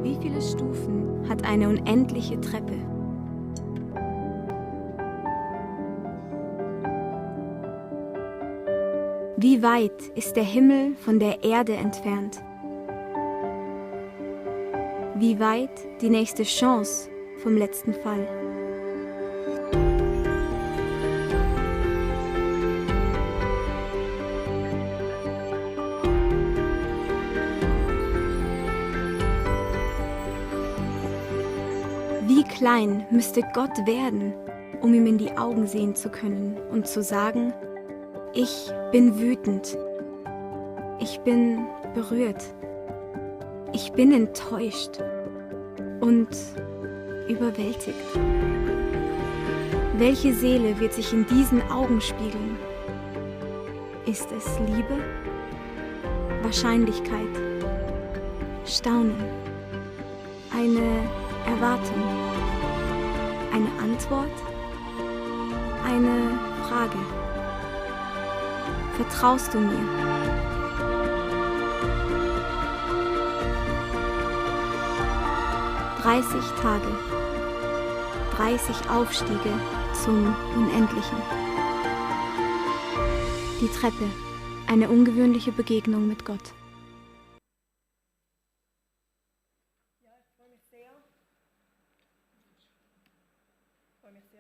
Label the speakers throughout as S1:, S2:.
S1: Wie viele Stufen hat eine unendliche Treppe? Wie weit ist der Himmel von der Erde entfernt? Wie weit die nächste Chance vom letzten Fall? Wie klein müsste Gott werden, um ihm in die Augen sehen zu können und zu sagen: Ich bin wütend, ich bin berührt, ich bin enttäuscht und überwältigt. Welche Seele wird sich in diesen Augen spiegeln? Ist es Liebe, Wahrscheinlichkeit, Staunen, eine Erwartung, eine Antwort, eine Frage? Vertraust du mir? ...30 Tage, 30 Aufstiege zum Unendlichen. Die Treppe, eine ungewöhnliche Begegnung mit Gott.
S2: Ja, ich freue mich sehr.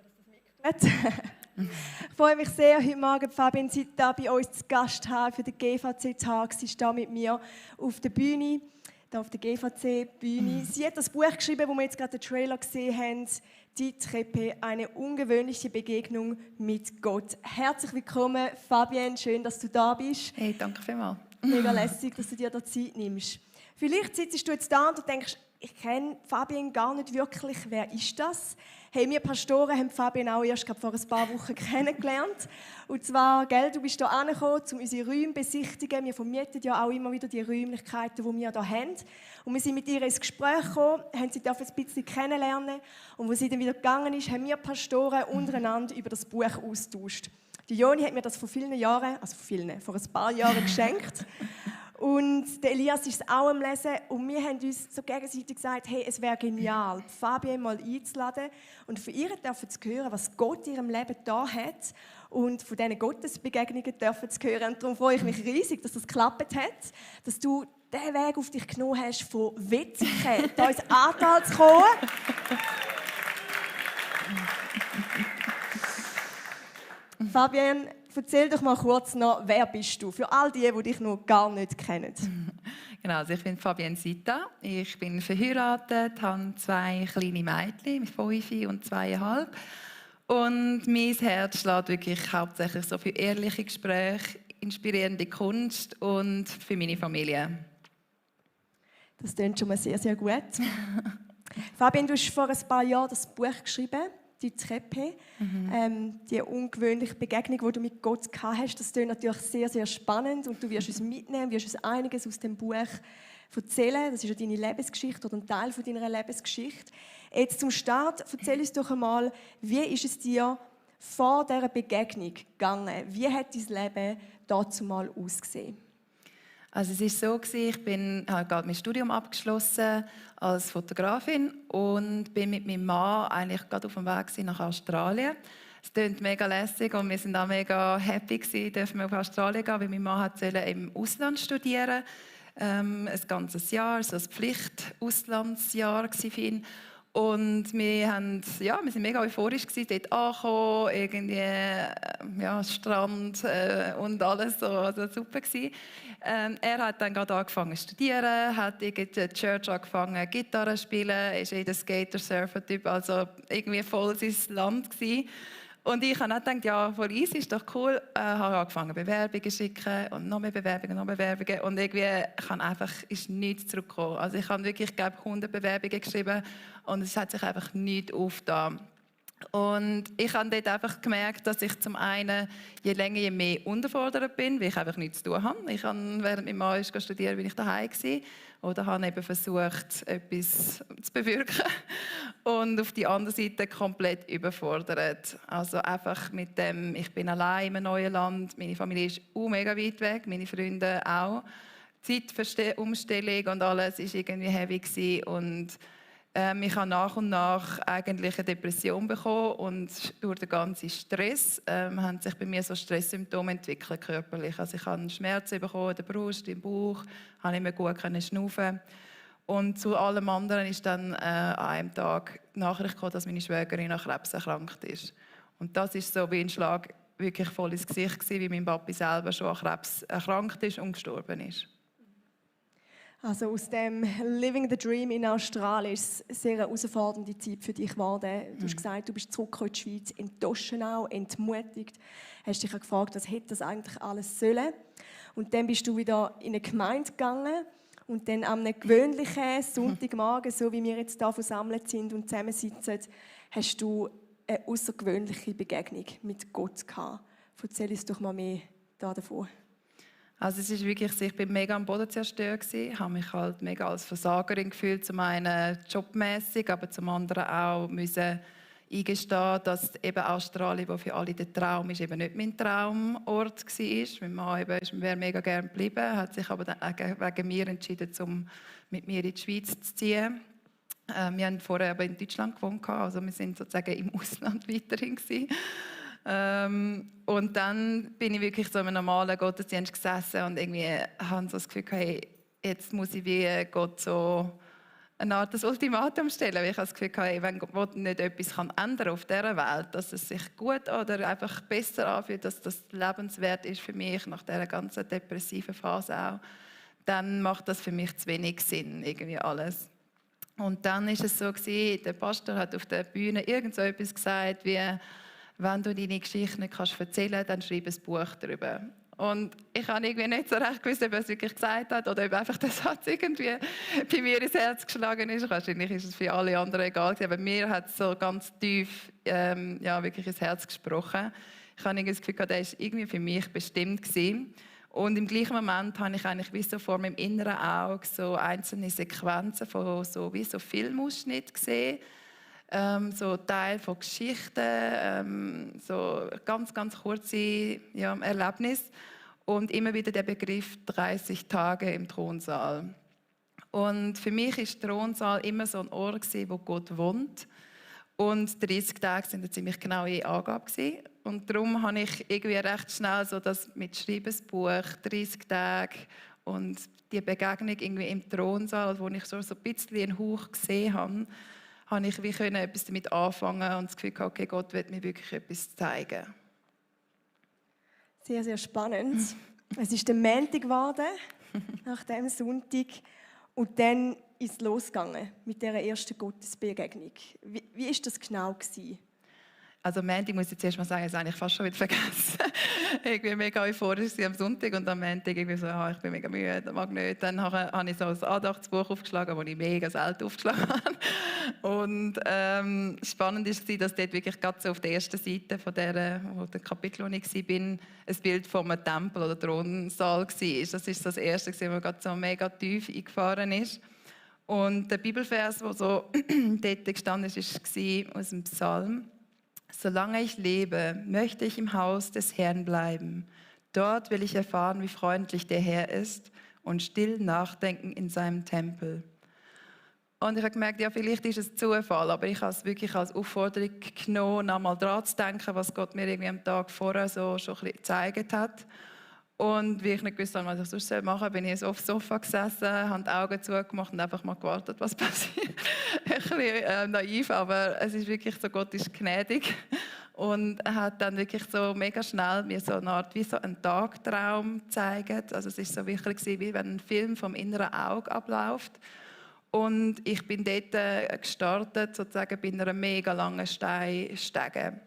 S2: Dass das mitgeht. Ich freue mich sehr, heute Morgen Fabian Zitta bei uns zu Gast haben für den GVC-Tag. Sie ist hier mit mir auf der Bühne, hier auf der GVC-Bühne. Sie hat das Buch geschrieben, wo wir jetzt gerade den Trailer gesehen haben, «Die Treppe, eine ungewöhnliche Begegnung mit Gott». Herzlich willkommen, Fabian, schön, dass du da bist.
S3: Hey, danke vielmals.
S2: Mega lässig, dass du dir da Zeit nimmst. Vielleicht sitzt du jetzt da und du denkst, ich kenne Fabian gar nicht wirklich. Wer ist das? Hey, wir Pastoren haben Fabian auch erst vor ein paar Wochen kennengelernt. Und zwar, du bist hier angekommen, um unsere Räume zu besichtigen. Wir vermieten ja auch immer wieder die Räumlichkeiten, die wir hier haben. Und wir sind mit ihr ins Gespräch gekommen, haben sie ein bisschen kennenlernen. Und als sie dann wieder gegangen ist, haben wir Pastoren untereinander über das Buch austauscht. Die Joni hat mir das vor ein paar Jahren geschenkt. Und der Elias ist es auch am Lesen und wir haben uns so gegenseitig gesagt, hey, es wäre genial, Fabian mal einzuladen und von ihr dürfen zu hören, was Gott in ihrem Leben da hat und von diesen Gottesbegegnungen dürfen zu hören. Und darum freue ich mich riesig, dass das geklappt hat, dass du den Weg auf dich genommen hast, von Witzigkeit da ins Ahrtal zu kommen. Fabian, erzähl doch mal kurz noch, wer bist du? Für all die dich noch gar nicht kennen.
S3: Genau, also ich bin Fabian Zitta. Ich bin verheiratet, habe 2 kleine Mädchen, 5 und 2,5. Und mein Herz schlägt wirklich hauptsächlich so für ehrliche Gespräche, inspirierende Kunst und für meine Familie.
S2: Das klingt schon mal sehr, sehr gut. Fabian, du hast vor ein paar Jahren das Buch geschrieben, «Die Treppe», die ungewöhnliche Begegnung, die du mit Gott gehabt hast. Das klingt natürlich sehr, sehr spannend und du wirst uns mitnehmen, wirst uns einiges aus dem Buch erzählen. Das ist ja deine Lebensgeschichte oder ein Teil von deiner Lebensgeschichte. Jetzt zum Start, erzähl uns doch einmal, wie ist es dir vor dieser Begegnung gegangen? Wie hat dein Leben dazu mal ausgesehen?
S3: Also es war so, ich habe gerade mein Studium abgeschlossen als Fotografin und bin mit meinem Mann eigentlich gerade auf dem Weg nach Australien. Es klingt mega lässig und wir waren auch mega happy dürfen wir auf Australien gehen, weil mein Mann wollte im Ausland studieren, ein ganzes Jahr, so ein Pflicht-Auslandsjahr für ihn. Und wir sind mega euphorisch dort angekommen, irgendwie, Strand und alles, also super gewesen. Er hat dann gerade angefangen zu studieren, hat in der Church angefangen Gitarre zu spielen, ist jeder Skater-Surfer-Typ, also irgendwie voll sein Land gewesen. Und ich habe dann gedacht, ja, voll easy, ist doch cool. Habe angefangen Bewerbungen zu schicken und noch mehr Bewerbungen, und irgendwie ist nichts zurückgekommen. Also ich habe wirklich, 100 Bewerbungen geschrieben und es hat sich einfach nichts aufgetan. Und ich habe dort einfach gemerkt, dass ich zum einen je länger, je mehr unterfordert bin, weil ich einfach nichts zu tun habe. Ich habe, während mein Mann studieren, bin ich daheim gewesen, oder habe eben versucht, etwas zu bewirken. Und auf die andere Seite komplett überfordert. Also einfach mit dem, ich bin allein in einem neuen Land, meine Familie ist mega weit weg, meine Freunde auch. Zeitumstellung und alles war irgendwie heavy gewesen. Und ich habe nach und nach eigentlich eine Depression bekommen und durch den ganzen Stress haben sich bei mir so Stresssymptome entwickelt, körperlich. Also ich habe Schmerzen bekommen in der Brust, im Bauch, habe nicht mehr gut schnaufen. Und zu allem anderen ist dann an einem Tag die Nachricht gekommen, dass meine Schwägerin an Krebs erkrankt ist. Und das ist so wie ein Schlag wirklich voll ins Gesicht gewesen, wie mein Papi selber schon an Krebs erkrankt ist und gestorben ist.
S2: Also aus dem Living the Dream in Australien ist es eine sehr herausfordernde Zeit für dich geworden. Du hast gesagt, du bist zurückgekommen in die Schweiz, enttäuscht auch, entmutigt. Hast dich gefragt, was hätte das eigentlich alles sollen? Und dann bist du wieder in eine Gemeinde gegangen und dann am gewöhnlichen Sonntagmorgen, so wie wir jetzt hier versammelt sind und zusammensitzen, hast du eine außergewöhnliche Begegnung mit Gott gehabt. Erzähl uns doch mal mehr davon.
S3: Also es ist wirklich, ich bin mega am Boden zerstört gewesen. Ich habe mich halt mega als Versagerin gefühlt, zum einen jobmäßig, aber zum anderen auch müssen eingestehen, dass eben Australien, wo für alle der Traum ist, eben nicht mein Traumort war. Mein Mann wäre mega gerne geblieben, hat sich aber dann wegen mir entschieden, um mit mir in die Schweiz zu ziehen. Wir haben vorher aber in Deutschland gewohnt, also wir sind sozusagen im Ausland weiterhin gewesen. Und dann bin ich wirklich so in einem normalen Gottesdienst gesessen und irgendwie habe so das Gefühl, hey, jetzt muss ich wie Gott so eine Art des Ultimatum stellen. Weil ich habe das Gefühl, hey, wenn Gott nicht etwas ändern auf dieser Welt, dass es sich gut oder einfach besser anfühlt, dass das lebenswert ist für mich nach dieser ganzen depressiven Phase auch, dann macht das für mich zu wenig Sinn, irgendwie alles. Und dann ist es so gewesen, der Pastor hat auf der Bühne irgend so etwas gesagt wie: Wenn du deine Geschichte nicht erzählen kannst, dann schreib ein Buch darüber. Und ich habe irgendwie nicht so recht gewusst, ob er es wirklich gesagt hat oder ob einfach der Satz irgendwie bei mir ins Herz geschlagen ist. Wahrscheinlich ist es für alle anderen egal gewesen, aber mir hat es so ganz tief wirklich ins Herz gesprochen. Ich habe das Gefühl, der war irgendwie für mich bestimmt gewesen. Und im gleichen Moment habe ich eigentlich wie so vor meinem inneren Auge so einzelne Sequenzen von so Filmausschnitten gesehen. So Teil von Geschichten, so ganz, ganz kurze Erlebnisse und immer wieder der Begriff 30 Tage im Thronsaal. Und für mich ist der Thronsaal immer so ein Ort gewesen, wo Gott wohnt. Und 30 Tage sind eine ziemlich genaue Angabe gewesen. Und darum habe ich irgendwie recht schnell so das mit Schreibensbuch 30 Tage und die Begegnung irgendwie im Thronsaal, wo ich so ein bisschen einen Hauch gesehen habe, habe ich etwas damit anfangen und das Gefühl gehabt, okay, Gott will mir wirklich etwas zeigen.
S2: Sehr, sehr spannend. Es ist der Montag geworden, nach dem Sonntag. Und dann ist es losgegangen mit dieser ersten Gottesbegegnung. Wie war das genau gewesen?
S3: Also am Montag muss ich zuerst mal sagen, das habe ich fast schon wieder vergessen. Irgendwie mega euphorisch am Sonntag und am Montag irgendwie so, ich bin mega müde, mag nicht. Dann habe ich so ein Andachtsbuch aufgeschlagen, das ich mega selten aufgeschlagen habe. Und spannend war, dass dort wirklich gerade so auf der ersten Seite von der Kapitel, wo ich war, ein Bild von einem Tempel oder Thronsaal war. Das war so das Erste, das gerade so mega tief eingefahren ist. Und der Bibelvers, der so dort gestanden ist, war aus dem Psalm: Solange ich lebe, möchte ich im Haus des Herrn bleiben. Dort will ich erfahren, wie freundlich der Herr ist und still nachdenken in seinem Tempel. Und ich habe gemerkt, ja, vielleicht ist es Zufall, aber ich habe es wirklich als Aufforderung genommen, einmal daran zu denken, was Gott mir irgendwie am Tag vorher so schon ein bisschen gezeigt hat. Und wie ich nicht gewusst habe, was ich sonst machen soll, bin ich auf dem Sofa gesessen, habe die Augen zugemacht und einfach mal gewartet, was passiert. Ein bisschen naiv, aber es ist wirklich so, Gott ist gnädig. Und er hat dann wirklich so mega schnell mir so eine Art wie so einen Tagtraum gezeigt. Also es war so wirklich, wie wenn ein Film vom inneren Auge abläuft. Und ich bin dort gestartet, sozusagen bei einer mega langen Stege.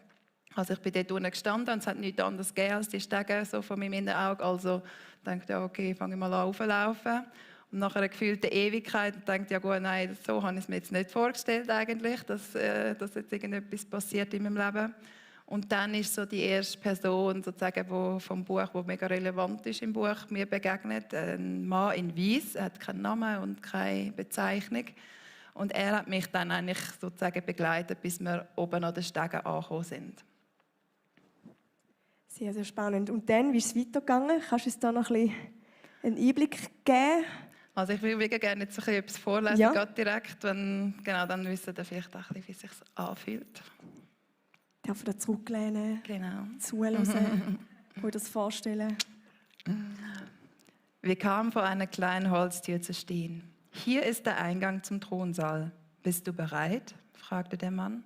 S3: Also ich bin dort unten gestanden und es hat nichts anderes gegeben als die Stege so von meinem inneren Auge. Also dachte ich, ja, okay, fange ich mal an aufzulaufen. Und nach einer gefühlten Ewigkeit dachte ich, ja gut, nein, so habe ich es mir jetzt nicht vorgestellt eigentlich, dass jetzt irgendetwas passiert in meinem Leben. Und dann ist so die erste Person sozusagen, vom Buch, die mega relevant ist im Buch, mir begegnet. Ein Mann in Weiss, er hat keinen Namen und keine Bezeichnung. Und er hat mich dann eigentlich sozusagen begleitet, bis wir oben an den Stegen angekommen sind.
S2: Sehr, sehr spannend. Und dann, wie ist es weitergegangen? Kannst du uns da noch ein bisschen einen Einblick geben?
S3: Also ich würde gerne jetzt ein bisschen etwas vorlesen,
S2: Ja.
S3: gerade direkt, wenn, genau, dann wissen ihr vielleicht auch ein bisschen, wie es sich anfühlt.
S2: Darf da zurücklehnen,
S3: Genau.
S2: zuhören, euch das vorstellen.
S3: Wir kamen vor einer kleinen Holztür zu stehen. Hier ist der Eingang zum Thronsaal. Bist du bereit? Fragte der Mann.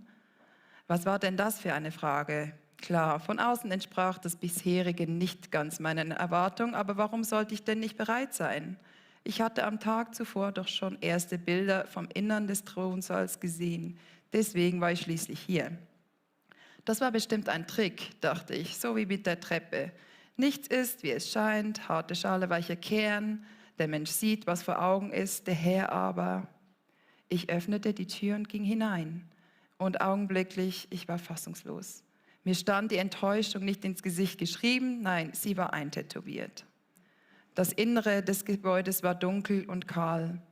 S3: Was war denn das für eine Frage? Klar, von außen entsprach das bisherige nicht ganz meinen Erwartungen, aber warum sollte ich denn nicht bereit sein? Ich hatte am Tag zuvor doch schon erste Bilder vom Innern des Thronsaals gesehen. Deswegen war ich schließlich hier. Das war bestimmt ein Trick, dachte ich, so wie mit der Treppe. Nichts ist, wie es scheint, harte Schale, weicher Kern. Der Mensch sieht, was vor Augen ist, der Herr aber. Ich öffnete die Tür und ging hinein. Und augenblicklich, ich war fassungslos. Mir stand die Enttäuschung nicht ins Gesicht geschrieben, nein, sie war eintätowiert. Das Innere des Gebäudes war dunkel und kahl.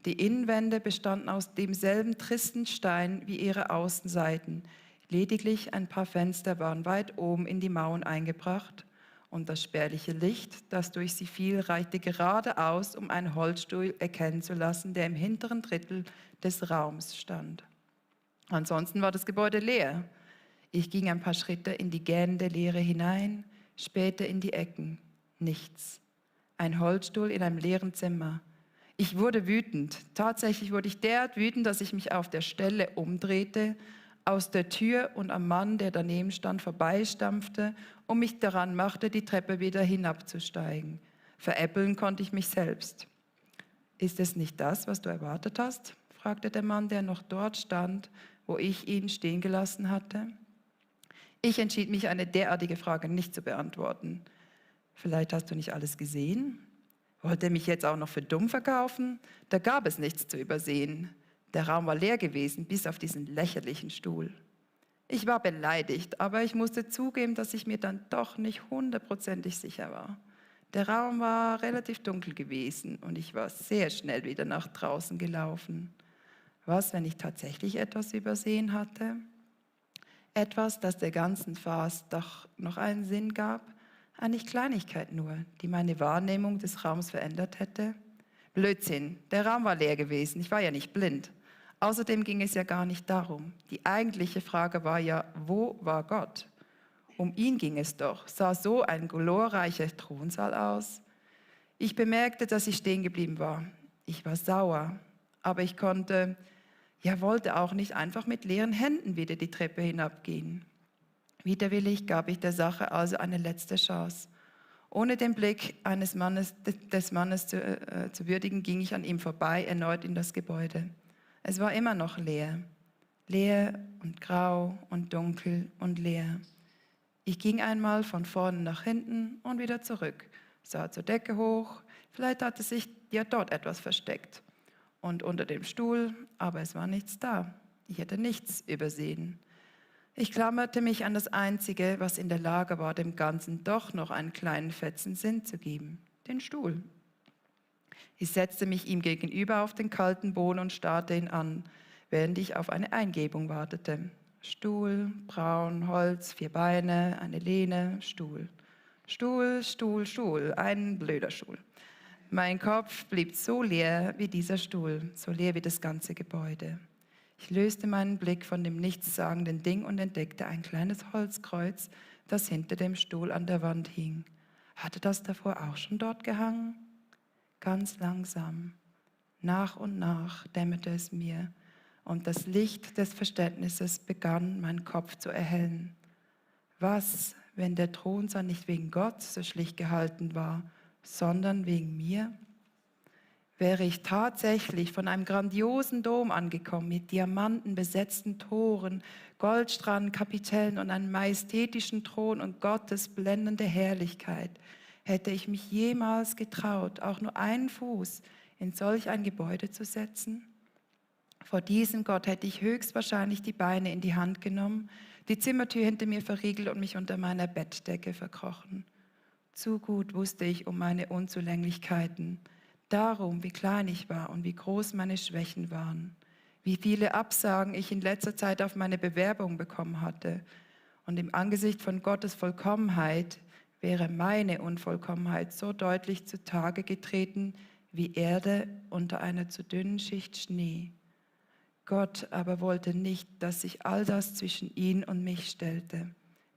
S3: Die Innenwände bestanden aus demselben tristen Stein wie ihre Außenseiten. Lediglich ein paar Fenster waren weit oben in die Mauern eingebracht und das spärliche Licht, das durch sie fiel, reichte geradeaus, um einen Holzstuhl erkennen zu lassen, der im hinteren Drittel des Raums stand. Ansonsten war das Gebäude leer. Ich ging ein paar Schritte in die gähnende Leere hinein, später in die Ecken. Nichts. Ein Holzstuhl in einem leeren Zimmer. Ich wurde wütend. Tatsächlich wurde ich derart wütend, dass ich mich auf der Stelle umdrehte, aus der Tür und am Mann, der daneben stand, vorbeistampfte und mich daran machte, die Treppe wieder hinabzusteigen. Veräppeln konnte ich mich selbst. Ist es nicht das, was du erwartet hast? Fragte der Mann, der noch dort stand, wo ich ihn stehen gelassen hatte. Ich entschied mich, eine derartige Frage nicht zu beantworten. Vielleicht hast du nicht alles gesehen? Wollte er mich jetzt auch noch für dumm verkaufen? Da gab es nichts zu übersehen. Der Raum war leer gewesen, bis auf diesen lächerlichen Stuhl. Ich war beleidigt, aber ich musste zugeben, dass ich mir dann doch nicht hundertprozentig sicher war. Der Raum war relativ dunkel gewesen und ich war sehr schnell wieder nach draußen gelaufen. Was, wenn ich tatsächlich etwas übersehen hatte? Etwas, das der ganzen Farce doch noch einen Sinn gab? Eine Kleinigkeit nur, die meine Wahrnehmung des Raums verändert hätte? Blödsinn, der Raum war leer gewesen, ich war ja nicht blind. Außerdem ging es ja gar nicht darum. Die eigentliche Frage war ja, wo war Gott? Um ihn ging es doch. Sah so ein glorreicher Thronsaal aus? Ich bemerkte, dass ich stehen geblieben war. Ich war sauer, aber ich wollte auch nicht einfach mit leeren Händen wieder die Treppe hinabgehen. Widerwillig gab ich der Sache also eine letzte Chance. Ohne den Blick des Mannes zu würdigen, ging ich an ihm vorbei, erneut in das Gebäude. Es war immer noch leer. Leer und grau und dunkel und leer. Ich ging einmal von vorne nach hinten und wieder zurück, sah zur Decke hoch, vielleicht hatte sich ja dort etwas versteckt. Und unter dem Stuhl, aber es war nichts da. Ich hätte nichts übersehen. Ich klammerte mich an das Einzige, was in der Lage war, dem Ganzen doch noch einen kleinen Fetzen Sinn zu geben, den Stuhl. Ich setzte mich ihm gegenüber auf den kalten Boden und starrte ihn an, während ich auf eine Eingebung wartete. Stuhl, braun, Holz, 4 Beine, eine Lehne, Stuhl. Stuhl, Stuhl, Stuhl, ein blöder Stuhl. Mein Kopf blieb so leer wie dieser Stuhl, so leer wie das ganze Gebäude. Ich löste meinen Blick von dem nichtssagenden Ding und entdeckte ein kleines Holzkreuz, das hinter dem Stuhl an der Wand hing. Hatte das davor auch schon dort gehangen? Ganz langsam, nach und nach dämmerte es mir und das Licht des Verständnisses begann, meinen Kopf zu erhellen. Was, wenn der Thronsaal nicht wegen Gott so schlicht gehalten war, sondern wegen mir? Wäre ich tatsächlich von einem grandiosen Dom angekommen, mit diamantenbesetzten Toren, Goldstrahlenkapitellen und einem majestätischen Thron und Gottes blendende Herrlichkeit, hätte ich mich jemals getraut, auch nur einen Fuß in solch ein Gebäude zu setzen? Vor diesem Gott hätte ich höchstwahrscheinlich die Beine in die Hand genommen, die Zimmertür hinter mir verriegelt und mich unter meiner Bettdecke verkrochen. Zu gut wusste ich um meine Unzulänglichkeiten, darum, wie klein ich war und wie groß meine Schwächen waren, wie viele Absagen ich in letzter Zeit auf meine Bewerbung bekommen hatte. Und im Angesicht von Gottes Vollkommenheit wäre meine Unvollkommenheit so deutlich zutage getreten wie Erde unter einer zu dünnen Schicht Schnee. Gott aber wollte nicht, dass sich all das zwischen ihn und mich stellte.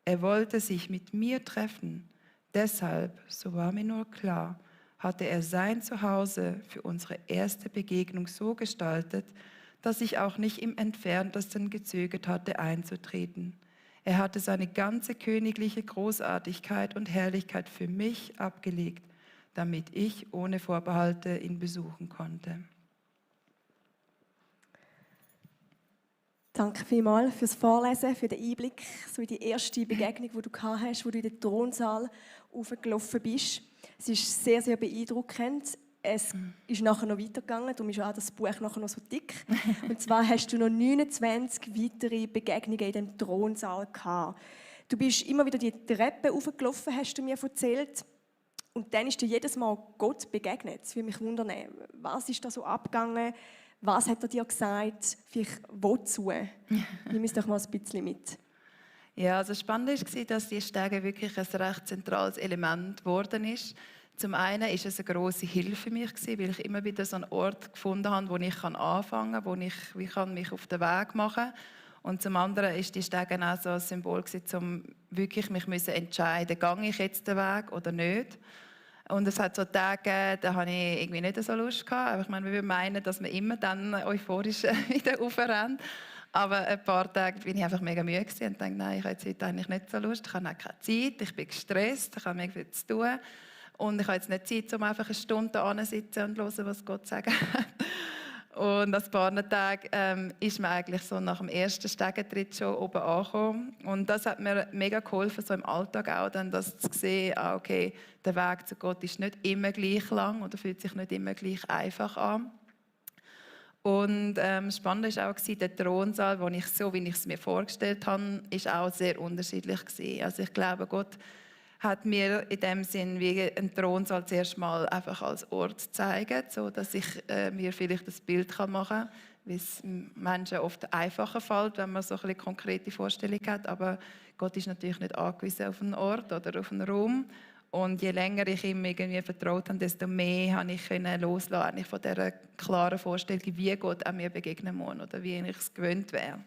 S3: Er wollte sich mit mir treffen. Deshalb, so war mir nur klar, hatte er sein Zuhause für unsere erste Begegnung so gestaltet, dass ich auch nicht im Entferntesten gezögert hatte, einzutreten. Er hatte seine ganze königliche Großartigkeit und Herrlichkeit für mich abgelegt, damit ich ohne Vorbehalte ihn besuchen konnte.
S2: Danke vielmals fürs Vorlesen, für den Einblick, so in die erste Begegnung, die du gehabt hast, wo du in den Thronsaal hochgelaufen bist. Es ist sehr, sehr beeindruckend. Es ist nachher noch weitergegangen, darum ist auch das Buch nachher noch so dick. Und zwar hast du noch 29 weitere Begegnungen in dem Thronsaal gehabt. Du bist immer wieder die Treppe hochgelaufen, hast du mir erzählt. Und dann ist dir jedes Mal Gott begegnet. Es würde mich wundern, was ist da so abgegangen? Was hat er dir gesagt? Vielleicht wozu? Nimm uns doch mal ein bisschen mit.
S3: Ja, also spannend war, dass die Stege wirklich ein recht zentrales Element geworden ist. Zum einen war es eine grosse Hilfe für mich, weil ich immer wieder so einen Ort gefunden habe, wo ich anfangen kann, wo ich mich auf den Weg machen kann. Und zum anderen war die Stege auch so ein Symbol, um wirklich mich entscheiden, gehe ich jetzt den Weg oder nicht. Und es hat so Tage gegeben, da hatte ich irgendwie nicht so Lust gehabt. Aber ich meine, wir meinen, dass man immer dann euphorisch wieder raufrennt. Aber ein paar Tage bin ich einfach mega müde und dachte, nein, ich habe jetzt heute eigentlich nicht so Lust. Ich habe auch keine Zeit, ich bin gestresst, ich habe mega viel zu tun. Und ich habe jetzt nicht Zeit, um einfach eine Stunde anzusitzen und zu hören, was Gott sagen hat. Und nach ein paar Tagen ist man eigentlich so nach dem ersten Stegentritt schon oben angekommen. Und das hat mir mega geholfen, so im Alltag auch, dann das zu sehen, okay, der Weg zu Gott ist nicht immer gleich lang oder fühlt sich nicht immer gleich einfach an. Und spannend war auch der Thronsaal, wo ich so, wie ich es mir vorgestellt habe, ist auch sehr unterschiedlich gewesen. Also ich glaube, Gott hat mir in dem Sinn wie einen Thronsaal zuerst mal einfach als Ort gezeigt, so dass ich mir vielleicht das Bild machen kann, wie es Menschen oft einfacher fällt, wenn man so eine konkrete Vorstellung hat. Aber Gott ist natürlich nicht angewiesen auf einen Ort oder auf einen Raum. Und je länger ich ihm irgendwie vertraut habe, desto mehr habe ich loslassen von dieser klaren Vorstellung, wie Gott an mir begegnen muss oder wie ich es gewöhnt wäre.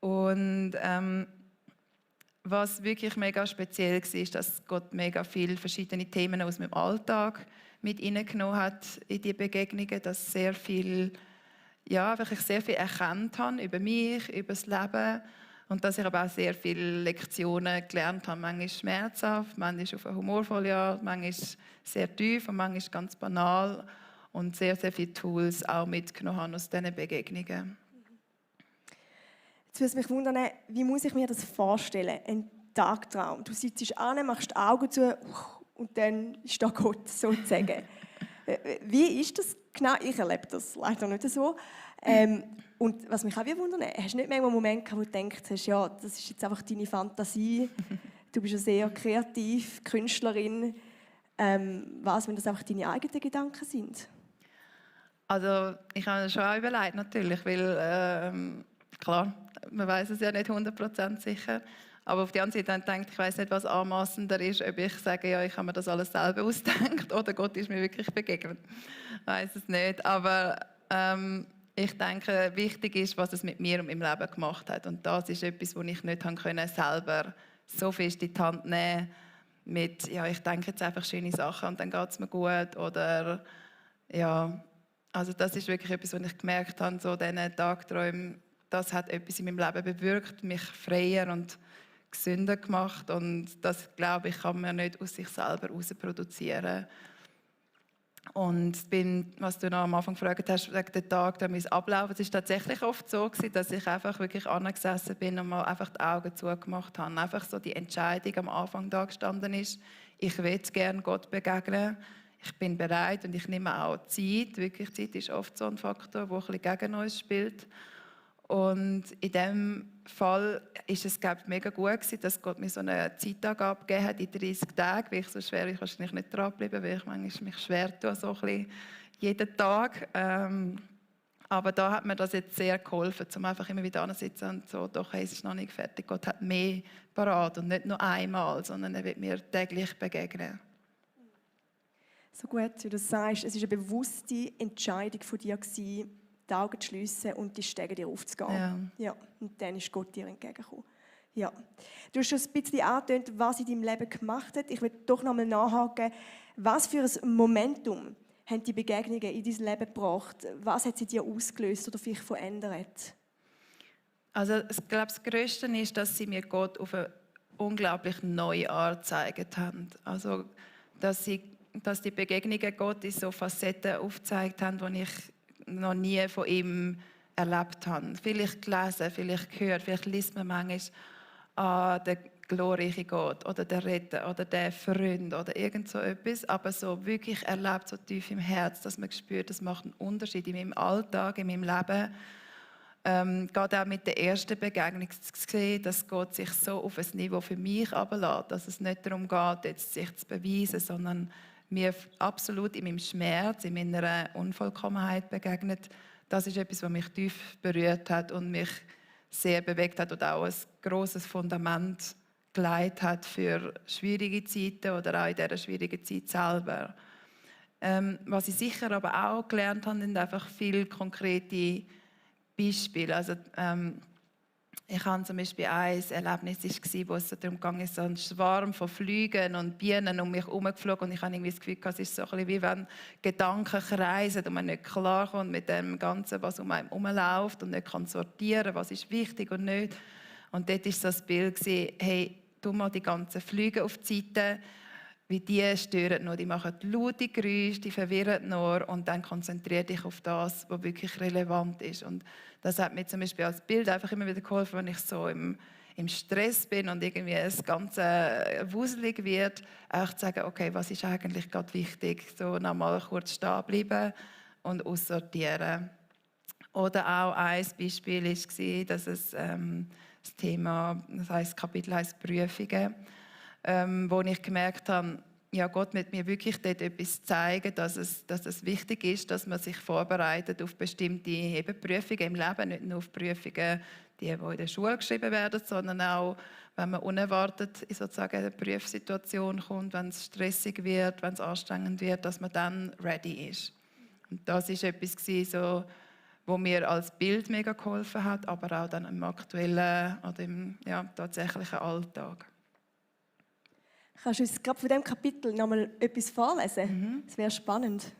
S3: Und was wirklich mega speziell war, ist, dass Gott mega viele verschiedene Themen aus meinem Alltag mit hineingenommen hat in die Begegnungen, dass sehr viel, wirklich sehr viel erkannt habe über mich, über das Leben und dass ich aber auch sehr viele Lektionen gelernt habe. Manchmal schmerzhaft, manchmal auf eine humorvolle Art, manchmal sehr tief und manchmal ganz banal und sehr, sehr viele Tools auch mitgenommen habe aus diesen Begegnungen.
S2: Jetzt würde es mich wundern, wie muss ich mir das vorstellen, ein Tagtraum? Du sitzt an, machst die Augen zu und dann ist da Gott, sozusagen. Wie ist das genau? Ich erlebe das leider nicht so. Und was mich auch wundern, hast du nicht manchmal Momente gehabt, wo du denkst, ja, das ist jetzt einfach deine Fantasie, du bist ja sehr kreativ, Künstlerin. Was, wenn das einfach deine eigenen Gedanken sind?
S3: Also ich habe mir schon auch überlegt, natürlich, weil klar, man weiß es ja nicht 100% sicher. Aber auf der anderen Seite denke ich weiß nicht, was anmassender ist, ob ich sage, ja, ich habe mir das alles selber ausgedacht oder Gott ist mir wirklich begegnet. Ich weiß es nicht. Aber ich denke, wichtig ist, was es mit mir und meinem Leben gemacht hat. Und das ist etwas, wo ich nicht selber so fest in die Hand nehmen mit, ja, ich denke jetzt einfach schöne Sachen und dann geht es mir gut. Oder, ja, also das ist wirklich etwas, was ich gemerkt habe, so diesen Tagträumen, das hat etwas in meinem Leben bewirkt, mich freier und gesünder gemacht. Und das, glaube ich, kann man nicht aus sich selber heraus produzieren. Und was du noch am Anfang gefragt hast, wegen dem Tag, der ablaufen, es ist tatsächlich oft so gewesen, dass ich einfach wirklich angesessen bin und mal einfach die Augen zugemacht habe. Einfach so die Entscheidung am Anfang da gestanden ist, ich will gerne Gott begegnen, ich bin bereit und ich nehme auch Zeit. Wirklich, Zeit ist oft so ein Faktor, der ein bisschen gegen uns spielt. Und in diesem Fall ist es, glaube ich, mega gut gewesen, dass Gott mir so eine Zeitangabe gegeben hat in 30 Tagen, weil sonst wäre ich wahrscheinlich nicht dran geblieben, weil ich manchmal mich schwer tue, so ein bisschen jeden Tag. Aber da hat mir das jetzt sehr geholfen, um einfach immer wieder anzusitzen und so, doch, hey, es ist noch nicht fertig. Gott hat mehr parat und nicht nur einmal, sondern er wird mir täglich begegnen.
S2: So gut, wie du sagst, es war eine bewusste Entscheidung von dir, die Augen zu schliessen und die Stege dir aufzugehen. Ja, und dann ist Gott dir entgegengekommen. Ja. Du hast schon ein bisschen angetönt, was in deinem Leben gemacht hat. Ich will doch noch mal nachhaken, was für ein Momentum haben die Begegnungen in dein Leben gebracht? Was hat sie dir ausgelöst oder vielleicht verändert?
S3: Also ich glaube, das Größte ist, dass sie mir Gott auf eine unglaublich neue Art gezeigt haben. Also, dass die Begegnungen Gott in so Facetten aufgezeigt haben, die ich noch nie von ihm erlebt habe. Vielleicht gelesen, vielleicht gehört, vielleicht liest man manchmal der glorreiche Gott oder der Retter oder der Freund oder irgend so etwas, aber so wirklich erlebt, so tief im Herz, dass man spürt, das macht einen Unterschied in meinem Alltag, in meinem Leben. Gerade auch mit der ersten Begegnung zu sehen, dass Gott sich so auf ein Niveau für mich herablässt, dass es nicht darum geht, jetzt sich zu beweisen, sondern mir absolut in meinem Schmerz, in meiner Unvollkommenheit begegnet. Das ist etwas, was mich tief berührt hat und mich sehr bewegt hat und auch ein grosses Fundament gelegt hat für schwierige Zeiten oder auch in dieser schwierigen Zeit selber. Was ich sicher aber auch gelernt habe, sind einfach viele konkrete Beispiele. Also, ich hatte zum Beispiel ein Erlebnis, wo es darum ging, so ein Schwarm von Flügen und Bienen um mich herumgeflogen und ich habe irgendwie das Gefühl, es ist so ein bisschen wie wenn Gedanken kreisen und man nicht klarkommt mit dem Ganzen, was um einen herumläuft und nicht kann sortieren, was ist wichtig und nicht. Und dort war so das Bild, hey, tu mal die ganzen Flüge auf die Seite, wie die stören nur, die machen laute Geräusche, die verwirren nur und dann konzentriere dich auf das, was wirklich relevant ist. Und das hat mir zum Beispiel als Bild einfach immer wieder geholfen, wenn ich so im Stress bin und irgendwie das Ganze wuselig wird, auch zu sagen, okay, was ist eigentlich gerade wichtig? So nochmal kurz stehen bleiben und aussortieren. Oder auch ein Beispiel war, dass es das Thema, das heisst Kapitel heisst Prüfungen, wo ich gemerkt habe, ja, Gott mit mir wirklich dort etwas zeigen, dass es wichtig ist, dass man sich vorbereitet auf bestimmte Prüfungen im Leben, nicht nur auf Prüfungen, die in der Schule geschrieben werden, sondern auch, wenn man unerwartet in sozusagen eine Prüfsituation kommt, wenn es stressig wird, wenn es anstrengend wird, dass man dann ready ist. Und das ist etwas so, wo mir als Bild mega geholfen hat, aber auch dann im aktuellen oder im tatsächlichen Alltag.
S2: Kannst du uns gerade von diesem Kapitel noch mal etwas vorlesen? Das wäre spannend.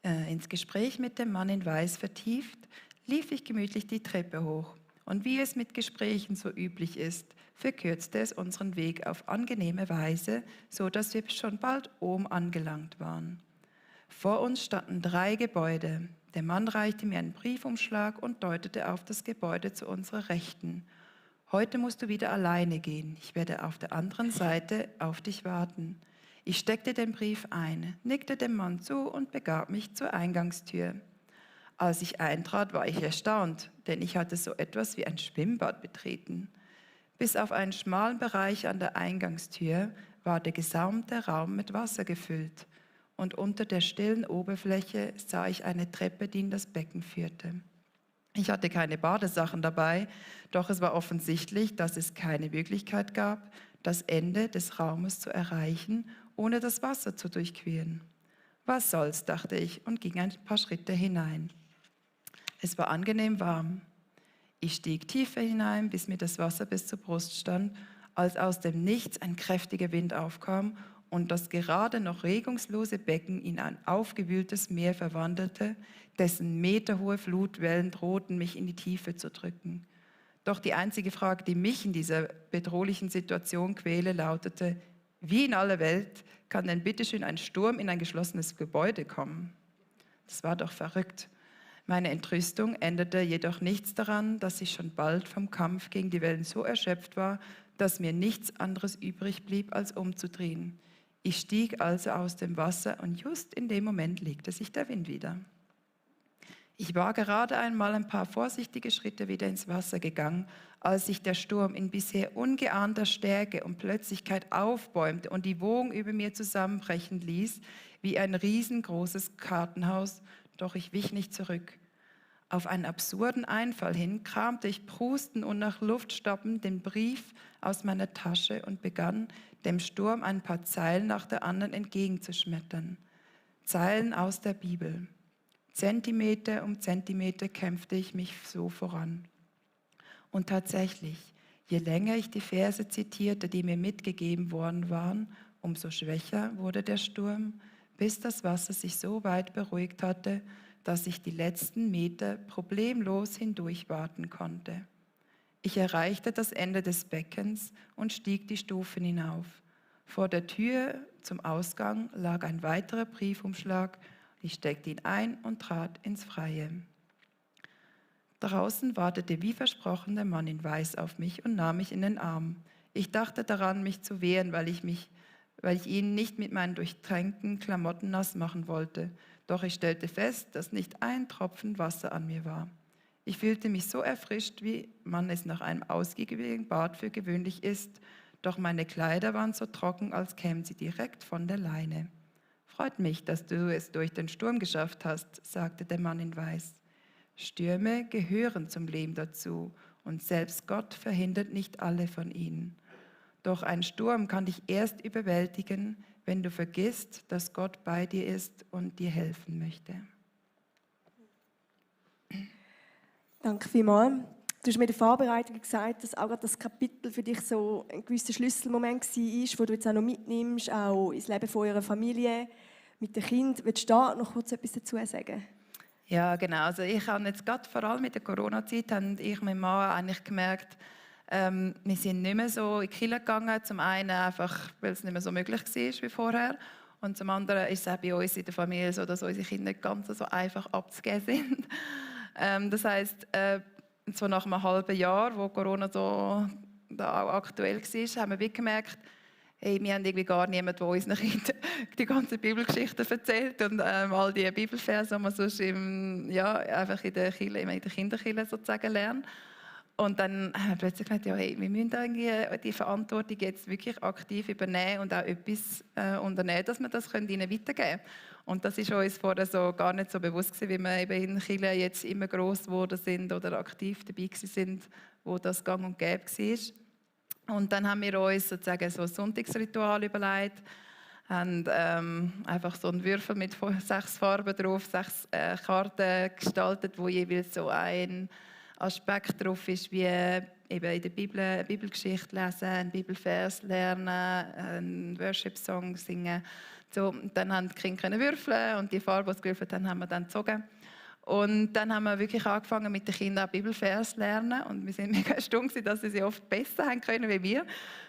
S3: Ins Gespräch mit dem Mann in Weiß vertieft, lief ich gemütlich die Treppe hoch. Und wie es mit Gesprächen so üblich ist, verkürzte es unseren Weg auf angenehme Weise, so dass wir schon bald oben angelangt waren. Vor uns standen 3 Gebäude. Der Mann reichte mir einen Briefumschlag und deutete auf das Gebäude zu unserer Rechten. Heute musst du wieder alleine gehen. Ich werde auf der anderen Seite auf dich warten. Ich steckte den Brief ein, nickte dem Mann zu und begab mich zur Eingangstür. Als ich eintrat, war ich erstaunt, denn ich hatte so etwas wie ein Schwimmbad betreten. Bis auf einen schmalen Bereich an der Eingangstür war der gesamte Raum mit Wasser gefüllt. Und unter der stillen Oberfläche sah ich eine Treppe, die in das Becken führte. Ich hatte keine Badesachen dabei, doch es war offensichtlich, dass es keine Möglichkeit gab, das Ende des Raumes zu erreichen, ohne das Wasser zu durchqueren. Was soll's, dachte ich und ging ein paar Schritte hinein. Es war angenehm warm. Ich stieg tiefer hinein, bis mir das Wasser bis zur Brust stand, als aus dem Nichts ein kräftiger Wind aufkam und das gerade noch regungslose Becken in ein aufgewühltes Meer verwandelte, dessen meterhohe Flutwellen drohten, mich in die Tiefe zu drücken. Doch die einzige Frage, die mich in dieser bedrohlichen Situation quäle, lautete: Wie in aller Welt kann denn bitteschön ein Sturm in ein geschlossenes Gebäude kommen? Das war doch verrückt. Meine Entrüstung änderte jedoch nichts daran, dass ich schon bald vom Kampf gegen die Wellen so erschöpft war, dass mir nichts anderes übrig blieb, als umzudrehen. Ich stieg also aus dem Wasser und just in dem Moment legte sich der Wind wieder. Ich war gerade einmal ein paar vorsichtige Schritte wieder ins Wasser gegangen, als sich der Sturm in bisher ungeahnter Stärke und Plötzlichkeit aufbäumte und die Wogen über mir zusammenbrechen ließ, wie ein riesengroßes Kartenhaus, doch ich wich nicht zurück. Auf einen absurden Einfall hin kramte ich prustend und nach Luft stoppend den Brief aus meiner Tasche und begann, dem Sturm ein paar Zeilen nach der anderen entgegenzuschmettern. Zeilen aus der Bibel. Zentimeter um Zentimeter kämpfte ich mich so voran. Und tatsächlich, je länger ich die Verse zitierte, die mir mitgegeben worden waren, umso schwächer wurde der Sturm, bis das Wasser sich so weit beruhigt hatte, dass ich die letzten Meter problemlos hindurch warten konnte. Ich erreichte das Ende des Beckens und stieg die Stufen hinauf. Vor der Tür zum Ausgang lag ein weiterer Briefumschlag. Ich steckte ihn ein und trat ins Freie. Draußen wartete wie versprochen der Mann in Weiß auf mich und nahm mich in den Arm. Ich dachte daran, mich zu wehren, weil ich ihn nicht mit meinen durchtränkten Klamotten nass machen wollte. Doch ich stellte fest, dass nicht ein Tropfen Wasser an mir war. Ich fühlte mich so erfrischt, wie man es nach einem ausgiebigen Bad für gewöhnlich ist. Doch meine Kleider waren so trocken, als kämen sie direkt von der Leine. »Freut mich, dass du es durch den Sturm geschafft hast«, sagte der Mann in Weiß. »Stürme gehören zum Leben dazu und selbst Gott verhindert nicht alle von ihnen. Doch ein Sturm kann dich erst überwältigen, wenn du vergisst, dass Gott bei dir ist und dir helfen möchte.«
S2: Danke vielmals. Du hast mir in der Vorbereitung gesagt, dass auch gerade das Kapitel für dich so ein gewisser Schlüsselmoment war, wo du jetzt auch noch mitnimmst, auch ins Leben von eurer Familie, mit den Kindern. Willst du da noch kurz etwas dazu sagen?
S3: Ja, genau. Also ich habe jetzt gerade vor allem mit der Corona-Zeit, habe ich und mein Mann eigentlich gemerkt, wir sind nicht mehr so in die Kirche gegangen. Zum einen einfach, weil es nicht mehr so möglich war wie vorher. Und zum anderen ist es auch bei uns in der Familie so, dass unsere Kinder nicht ganz so einfach abzugeben sind. Das heisst, so nach einem halben Jahr, wo Corona so da auch aktuell war, haben wir wirklich gemerkt, hey, wir haben irgendwie gar niemanden, der unseren Kindern die ganze Bibelgeschichte erzählt und all die Bibelverse, die man sonst einfach in der Kinderkirche sozusagen lernt. Und dann haben wir plötzlich gedacht, ja, hey, wir müssen irgendwie die Verantwortung jetzt wirklich aktiv übernehmen und auch etwas unternehmen, dass wir das ihnen weitergeben können. Und das ist uns vorher so gar nicht so bewusst gewesen, wie wir eben in Kirche jetzt immer gross geworden sind oder aktiv dabei sind, wo das gang und gäbe war. Und dann haben wir uns sozusagen so ein Sonntagsritual überlegt, haben einfach so einen Würfel mit 6 Farben drauf, 6 Karten gestaltet, wo jeweils so ein Aspekt drauf ist, wie eben in der Bibel eine Bibelgeschichte lesen, einen Bibelvers lernen, einen Worship-Song singen. So, dann haben die Kinder würfeln und die Farbe, die sie gewürfelt haben, haben wir dann gezogen. Und dann haben wir wirklich angefangen, mit den Kindern auch Bibelvers zu lernen. Und wir sind mega erstaunt, dass sie oft besser haben können wie wir.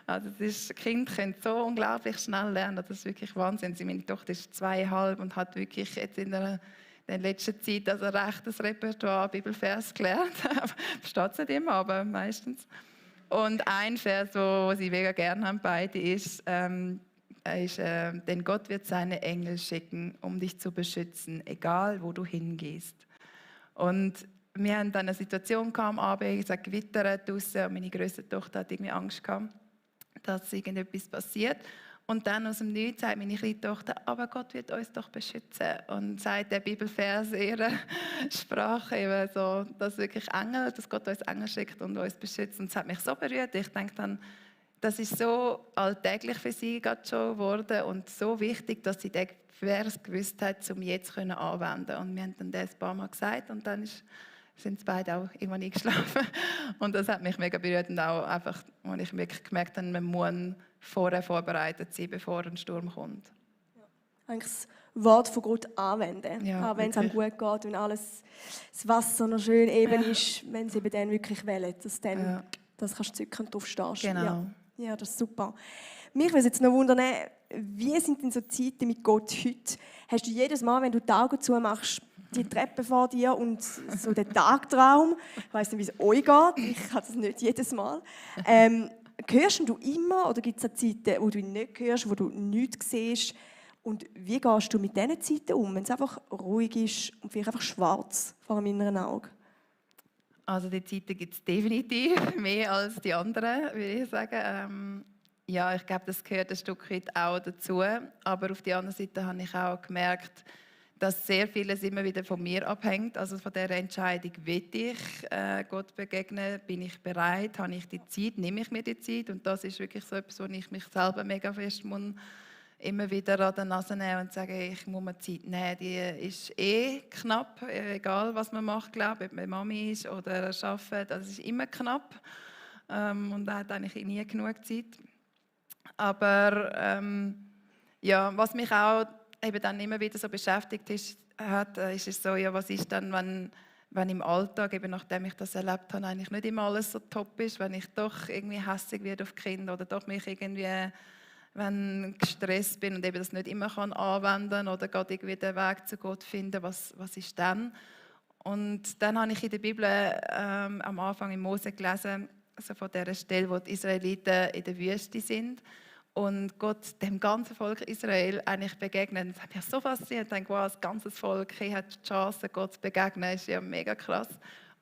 S3: Also die Kinder können so unglaublich schnell lernen. Das ist wirklich Wahnsinn. Meine Tochter ist 2,5 und hat wirklich jetzt in der letzten Zeit also recht das Repertoire Bibelvers gelernt. Versteht es nicht immer, aber meistens. Und ein Vers, den sie mega gerne haben, beide, ist denn Gott wird seine Engel schicken, um dich zu beschützen, egal wo du hingehst. Und wir haben dann eine Situation am Abend, es hat gewittert draussen und meine grösste Tochter hat irgendwie Angst gehabt, dass irgendetwas passiert. Und dann aus dem Nichts sagt meine kleine Tochter, aber Gott wird uns doch beschützen. Und sagt der Bibelvers in ihrer Sprache eben so, dass Gott uns Engel schickt und uns beschützt. Und das hat mich so berührt. Ich denke dann, das ist so alltäglich für sie gerade schon geworden und so wichtig, dass sie den Vers gewusst hat, um jetzt anwenden. Und wir haben dann das ein paar Mal gesagt und dann sind sie beide auch irgendwann eingeschlafen. Und das hat mich mega berührt und auch einfach, als ich wirklich gemerkt habe, man muss vorher vorbereitet sein, bevor ein Sturm kommt.
S2: Ja. Eigentlich das Wort von Gott anwenden.
S3: Ja,
S2: auch wenn es einem gut geht, wenn alles das Wasser noch schön eben ist, wenn sie eben dann wirklich wählen, dass dann das kannst du zücken und drauf stehst.
S3: Genau.
S2: Ja, das ist super. Mich würde jetzt noch wundern, wie sind denn so Zeiten mit Gott heute? Hast du jedes Mal, wenn du die Augen zumachst, die Treppe vor dir und so den Tagtraum? Ich weiss nicht, wie es euch geht. Ich habe das nicht jedes Mal. Hörst du immer oder gibt es auch Zeiten, wo du ihn nicht hörst, wo du nichts siehst? Und wie gehst du mit diesen Zeiten um, wenn es einfach ruhig ist und vielleicht einfach schwarz vor dem inneren Auge?
S3: Also die Zeiten gibt es definitiv mehr als die anderen, würde ich sagen. Ja, ich glaube, das gehört ein Stück weit auch dazu. Aber auf der anderen Seite habe ich auch gemerkt, dass sehr vieles immer wieder von mir abhängt. Also von der Entscheidung, will ich Gott begegnen, bin ich bereit, habe ich die Zeit, nehme ich mir die Zeit. Und das ist wirklich so etwas, wo ich mich selber mega fest muss, immer wieder an der Nase nehmen und sagen, ich muss mir Zeit nehmen. Die ist knapp, egal was man macht, glaube ich, ob man Mami ist oder arbeitet, das ist immer knapp. Und da hat eigentlich nie genug Zeit. Aber ja, was mich auch eben dann immer wieder so beschäftigt ist es so, ja, was ist dann, wenn im Alltag, eben nachdem ich das erlebt habe, eigentlich nicht immer alles so top ist, wenn ich doch irgendwie hässig werde auf die Kinder oder doch mich irgendwie, wenn ich gestresst bin und eben das nicht immer kann anwenden oder gerade irgendwie den Weg zu Gott finden, was ist dann? Und dann habe ich in der Bibel am Anfang in Mose gelesen, also von der Stelle, wo die Israeliten in der Wüste sind und Gott dem ganzen Volk Israel eigentlich begegnet. Das hat mich so fasziniert. Ich dachte, wow, das ganze Volk hat die Chance, Gott zu begegnen. Das ist ja mega krass.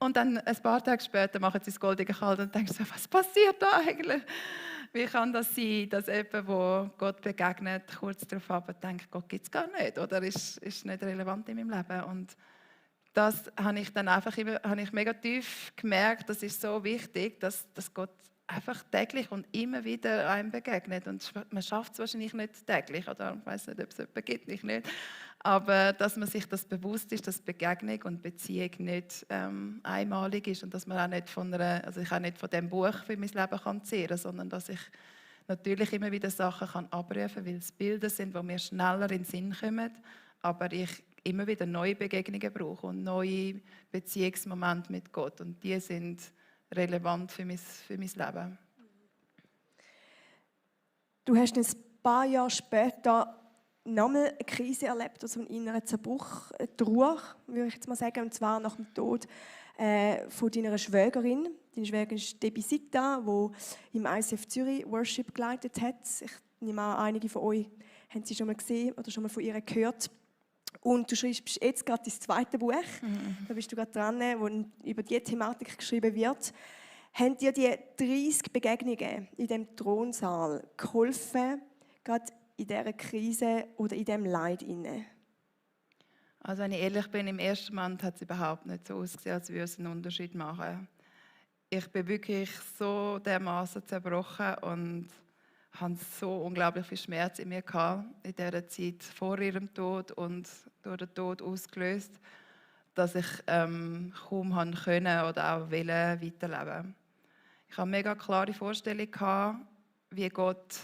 S3: Und dann ein paar Tage später machen sie das goldige Kalb und denken so, was passiert da eigentlich? Wie kann das sein, dass jemand, der Gott begegnet, kurz darauf aber denkt, Gott gibt es gar nicht oder ist nicht relevant in meinem Leben? Und das habe ich dann einfach mega tief gemerkt, das ist so wichtig, dass Gott einfach täglich und immer wieder einem begegnet. Und man schafft es wahrscheinlich nicht täglich, oder ich weiß nicht, ob es jemanden gibt, ich nicht. Aber dass man sich das bewusst ist, dass Begegnung und Beziehung nicht einmalig ist und dass man auch nicht ich auch nicht von dem Buch für mein Leben kann zehren, sondern dass ich natürlich immer wieder Sachen kann abrufen kann, weil es Bilder sind, die mir schneller in den Sinn kommen, aber ich immer wieder neue Begegnungen brauche und neue Beziehungsmomente mit Gott. Und die sind relevant für mein Leben.
S2: Du hast ein paar Jahre später nochmal eine Krise erlebt, also einen inneren Zerbruch, eine Trauer, würde ich jetzt mal sagen, und zwar nach dem Tod von deiner Schwägerin. Deine Schwägerin ist Debbie Sitta, die im ICF Zürich Worship geleitet hat. Ich nehme an, einige von euch haben sie schon mal gesehen oder schon mal von ihr gehört. Und du schreibst jetzt gerade dein zweite Buch, da bist du gerade dran, wo über diese Thematik geschrieben wird. Haben dir die 30 Begegnungen in diesem Thronsaal geholfen, gerade in dieser Krise oder in diesem Leid inne?
S3: Also wenn ich ehrlich bin, im ersten Moment hat es überhaupt nicht so ausgesehen, als würde es einen Unterschied machen. Ich bin wirklich so dermaßen zerbrochen und hatte so unglaublich viel Schmerz in mir gehabt, in dieser Zeit vor ihrem Tod und durch den Tod ausgelöst, dass ich kaum können oder auch wollte weiterleben. Ich hatte eine mega klare Vorstellung gehabt, wie Gott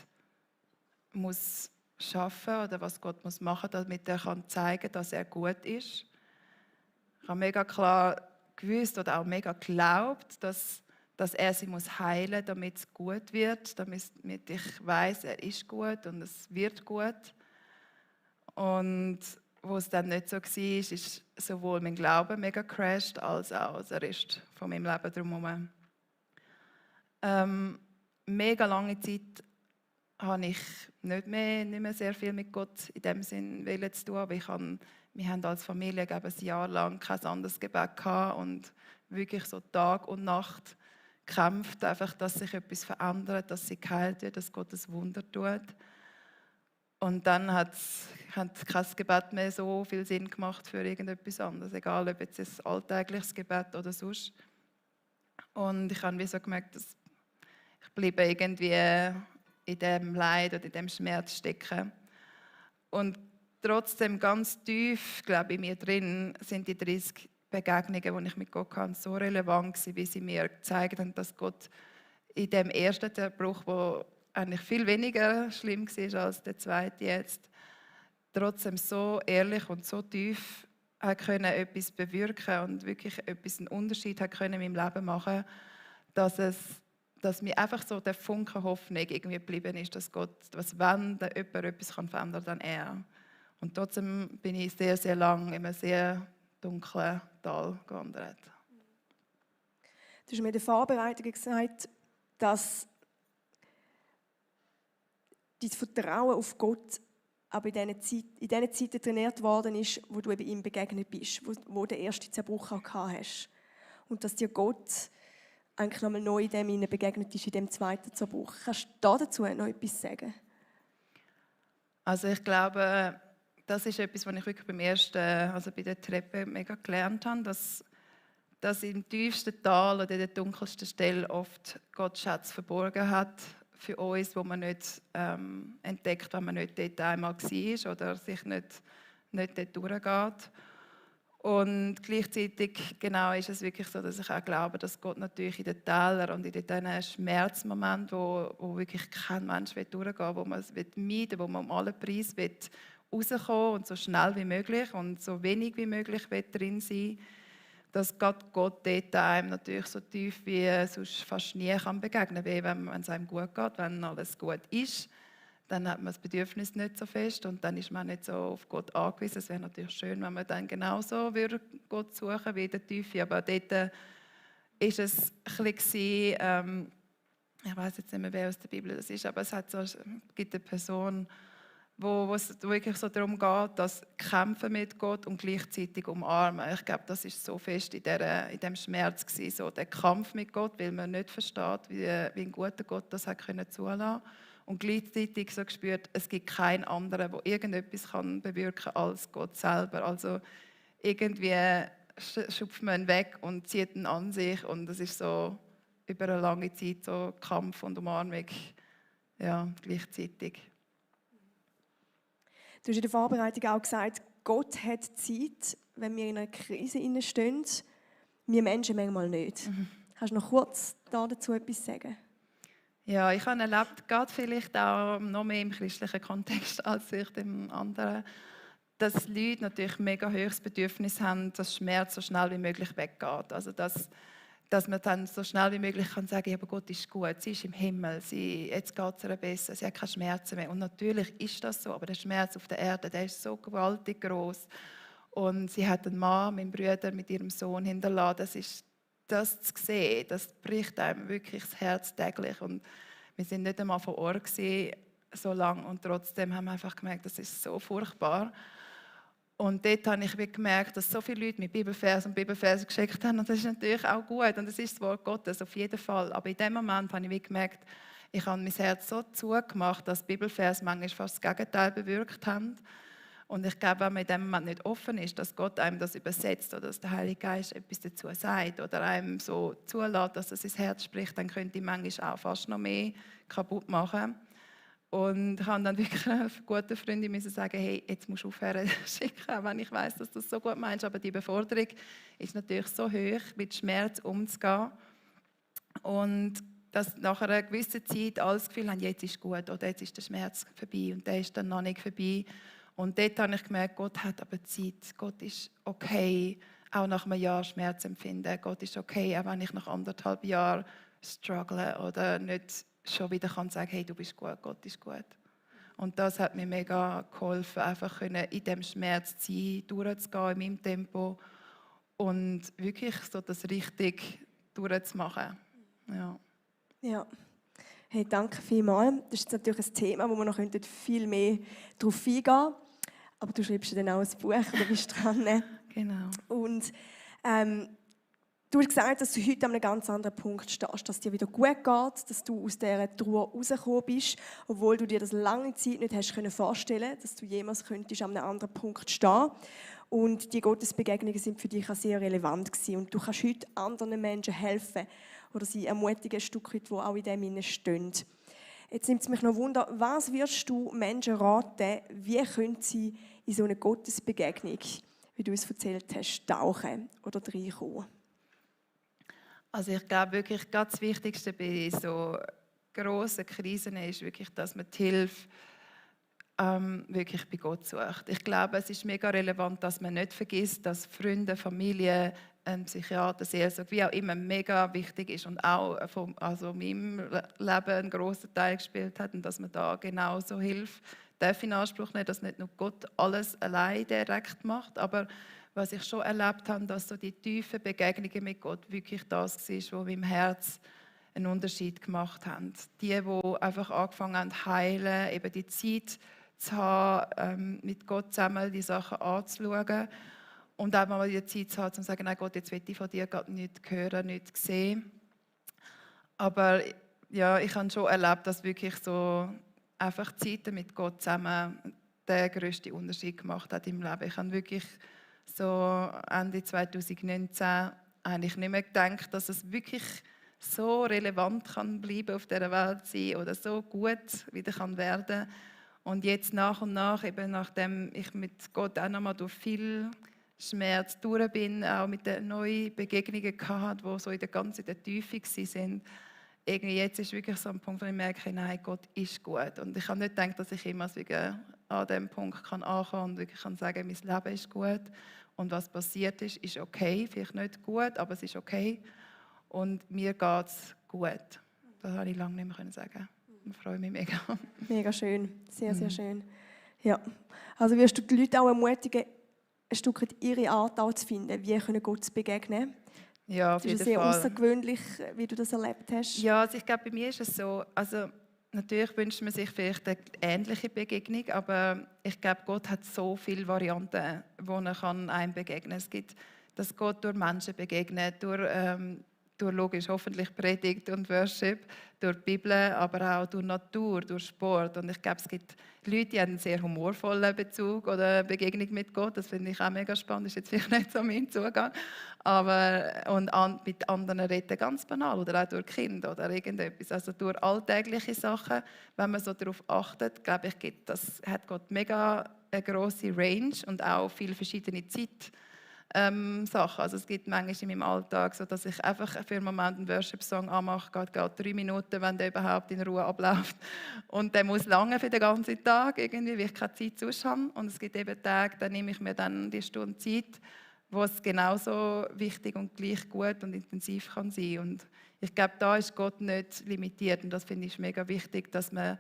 S3: muss schaffen oder was Gott muss machen, damit er zeigen kann, dass er gut ist. Ich habe mega klar gewusst oder auch mega geglaubt, dass er sie heilen muss, damit es gut wird, damit ich weiß, er ist gut und es wird gut. Und wo es dann nicht so war, ist sowohl mein Glaube mega crashed, als auch der Rest von meinem Leben drumherum. Mega lange Zeit habe ich nicht mehr sehr viel mit Gott in dem Sinn zu tun, aber wir haben als Familie ein Jahr lang kein anderes Gebet gehabt und wirklich so Tag und Nacht gekämpft, einfach, dass sich etwas verändert, dass sie geheilt wird, dass Gott ein Wunder tut. Und dann hat kein Gebet mehr so viel Sinn gemacht für irgendetwas anderes, egal ob jetzt ein alltägliches Gebet oder sonst. Und ich habe so gemerkt, dass ich bleibe irgendwie in dem Leid oder in dem Schmerz stecken. Und trotzdem ganz tief, glaube ich, in mir drin sind die 30 Begegnungen, die ich mit Gott hatte, so relevant gewesen, wie sie mir gezeigt haben, dass Gott in dem ersten Zerbruch, der eigentlich viel weniger schlimm war als der zweite jetzt, trotzdem so ehrlich und so tief können etwas bewirken und wirklich einen Unterschied können in meinem Leben machen, dass mir einfach so der Funke Hoffnung irgendwie geblieben ist, dass Gott, wenn jemand etwas verändern kann, dann er. Und trotzdem bin ich sehr, sehr lang in einem sehr dunklen Tal gewandert.
S2: Du hast mir in der Vorbereitung gesagt, dass dein Vertrauen auf Gott aber in diesen Zeiten trainiert worden ist, wo du eben ihm begegnet bist, wo der erste Zerbruch auch gehabt hast. Und dass dir Gott eigentlich nochmal neu in dem begegnet ist, in dem zweiten Zerbruch. Kannst du dazu noch etwas sagen?
S3: Also ich glaube, das ist etwas, was ich wirklich beim ersten, also bei der Treppe mega gelernt habe, dass im tiefsten Tal oder in der dunkelsten Stelle oft Gott Schätze verborgen hat für uns, wo man nicht entdeckt, wenn man nicht dort einmal war oder sich nicht dort durchgeht. Und gleichzeitig genau ist es wirklich so, dass ich auch glaube, dass Gott natürlich in den Tälern und in diesen Schmerzmomenten, wo wirklich kein Mensch durchgehen will, wo man es meiden will, wo man um alle Preis rauskommen und so schnell wie möglich und so wenig wie möglich drin sein, dass Gott dort einem natürlich so tief wie sonst fast nie kann begegnen kann, wie wenn es einem gut geht, wenn alles gut ist. Dann hat man das Bedürfnis nicht so fest und dann ist man nicht so auf Gott angewiesen. Es wäre natürlich schön, wenn man dann genauso würde Gott suchen wie in der Tiefe. Aber dort war es ein bisschen, ich weiß jetzt nicht mehr, wer aus der Bibel das ist, aber es gibt eine Person, wo es wirklich so darum geht, dass kämpfen mit Gott und gleichzeitig umarmen. Ich glaube, das ist so fest in dem Schmerz gewesen, so der Kampf mit Gott, weil man nicht versteht, wie ein guter Gott das hat können zulassen. Und gleichzeitig so gespürt, es gibt keinen anderen, der irgendetwas bewirken kann als Gott selber. Also irgendwie schupft man ihn weg und zieht ihn an sich. Und es ist so über eine lange Zeit so Kampf und Umarmung gleichzeitig.
S2: Du hast in der Vorbereitung auch gesagt, Gott hat Zeit, wenn wir in einer Krise stehen. Wir Menschen manchmal nicht. Kannst du noch kurz dazu etwas sagen?
S3: Ja, ich habe erlebt, gerade vielleicht auch noch mehr im christlichen Kontext als ich dem anderen, dass Leute natürlich mega hohes Bedürfnis haben, dass Schmerz so schnell wie möglich weggeht. Also dass man dann so schnell wie möglich kann sagen, ja, aber Gott ist gut, sie ist im Himmel, jetzt geht es ihr besser, sie hat keine Schmerzen mehr. Und natürlich ist das so, aber der Schmerz auf der Erde, der ist so gewaltig groß. Und sie hat einen Mann, meinen Bruder, mit ihrem Sohn hinterlassen. Das zu sehen, das bricht einem wirklich das Herz täglich. Und wir sind nicht einmal vor Ort gewesen, so lange und trotzdem haben wir einfach gemerkt, das ist so furchtbar. Und dort habe ich gemerkt, dass so viele Leute mit Bibelversen geschickt haben. Und das ist natürlich auch gut und das ist das Wort Gottes, auf jeden Fall. Aber in dem Moment habe ich gemerkt, ich habe mein Herz so zugemacht, dass Bibelverse manchmal fast das Gegenteil bewirkt haben. Und ich glaube, wenn man in dem Moment nicht offen ist, dass Gott einem das übersetzt oder dass der Heilige Geist etwas dazu sagt oder einem so zulässt, dass es ins Herz spricht, dann könnte ich manchmal auch fast noch mehr kaputt machen. Und ich habe dann wirklich einer guten Freundin sagen, hey, jetzt musst du aufhören zu schicken, auch wenn ich weiss, dass du das so gut meinst. Aber die Beforderung ist natürlich so hoch, mit Schmerz umzugehen. Und dass nach einer gewissen Zeit alle das Gefühl haben, jetzt ist gut oder jetzt ist der Schmerz vorbei und der ist dann noch nicht vorbei. Und dort habe ich gemerkt, Gott hat aber Zeit. Gott ist okay, auch nach einem Jahr Schmerz empfinden. Gott ist okay, auch wenn ich nach 1,5 Jahren struggle oder nicht schon wieder kann sagen, hey, du bist gut, Gott ist gut. Und das hat mir mega geholfen, einfach in diesem Schmerz zu sein, durchzugehen in meinem Tempo und wirklich so das richtig durchzumachen.
S2: Ja. Hey, danke vielmals. Das ist natürlich ein Thema, wo wir noch viel mehr darauf eingehen könnten. Aber du schreibst ja dann auch ein Buch, oder bist dran.
S3: Genau.
S2: Und du hast gesagt, dass du heute an einem ganz anderen Punkt stehst, dass es dir wieder gut geht, dass du aus dieser Trauer rausgekommen bist, obwohl du dir das lange Zeit nicht hast vorstellen können, dass du jemals könntest an einem anderen Punkt stehen. Und die Gottesbegegnungen sind für dich auch sehr relevant gewesen. Und du kannst heute anderen Menschen helfen oder sie ermutigen, ein Stück weit, die auch in dem stehen. Jetzt nimmt es mich noch Wunder, was wirst du Menschen raten, wie können sie in so eine Gottesbegegnung, wie du es erzählt hast, tauchen oder reinkommen?
S3: Also ich glaube wirklich, das Wichtigste bei so grossen Krisen ist wirklich, dass man die Hilfe wirklich bei Gott sucht. Ich glaube, es ist mega relevant, dass man nicht vergisst, dass Freunde, Familie, ein Psychiater, Seelsorge, wie auch immer, mega wichtig ist und auch also in meinem Leben einen grossen Teil gespielt hat und dass man da genauso Hilfe darf in Anspruch nehmen, dass nicht nur Gott alles allein direkt macht, aber was ich schon erlebt habe, dass so die tiefen Begegnungen mit Gott wirklich das war, was meinem Herz einen Unterschied gemacht haben. Die einfach angefangen haben zu heilen, eben die Zeit zu haben, mit Gott zusammen die Sachen anzuschauen und auch mal die Zeit zu haben, um zu sagen, nein Gott, jetzt will ich von dir gerade nichts hören, nichts sehen. Aber ja, ich habe schon erlebt, dass wirklich so einfach Zeiten mit Gott zusammen den grössten Unterschied gemacht hat im Leben. Ich habe wirklich so Ende 2019 eigentlich nicht mehr gedacht, dass es wirklich so relevant kann bleiben auf dieser Welt sein oder so gut wieder kann werden. Und jetzt nach und nach, eben nachdem ich mit Gott auch nochmal durch viel Schmerz durch bin, auch mit den neuen Begegnungen gehabt, die so in der ganzen Tiefe waren, irgendwie jetzt ist wirklich so ein Punkt, wo ich merke, nein, Gott ist gut. Und ich habe nicht gedacht, dass ich immer an diesem Punkt ankommen kann und wirklich kann sagen, mein Leben ist gut. Und was passiert ist, ist okay. Vielleicht nicht gut, aber es ist okay. Und mir geht es gut. Das habe ich lange nicht mehr sagen. Ich freue mich mega.
S2: Mega schön. Sehr, sehr schön. Ja. Also wirst du die Leute auch ermutigen, ein Stück weit ihre Art auch zu finden, wie können Gott zu begegnen?
S3: Ja, auf jeden Fall.
S2: Es ist sehr außergewöhnlich, wie du das erlebt hast.
S3: Ja, also ich glaube, bei mir ist es so, also natürlich wünscht man sich vielleicht eine ähnliche Begegnung, aber ich glaube, Gott hat so viele Varianten, wo er einem begegnen kann. Es gibt, dass Gott durch Menschen begegnet, durch logisch hoffentlich Predigt und Worship, durch die Bibel, aber auch durch Natur, durch Sport. Und ich glaube, es gibt Leute, die haben einen sehr humorvollen Bezug oder Begegnung mit Gott. Das finde ich auch mega spannend. Das ist jetzt vielleicht nicht so mein Zugang. Mit anderen reden ganz banal oder auch durch Kinder oder irgendetwas. Also durch alltägliche Sachen, wenn man so darauf achtet, glaube ich, hat Gott mega eine grosse Range und auch viele verschiedene Zeit. Sachen. Also es gibt manchmal in meinem Alltag, so dass ich einfach für einen Moment einen Worship-Song anmache, geht 3 Minuten, wenn der überhaupt in Ruhe abläuft. Und der muss lange für den ganzen Tag, irgendwie, weil ich keine Zeit sonst habe. Und es gibt eben Tage, da nehme ich mir dann die Stunde Zeit, wo es genauso wichtig und gleich gut und intensiv kann sein. Und ich glaube, da ist Gott nicht limitiert. Und das finde ich mega wichtig, dass man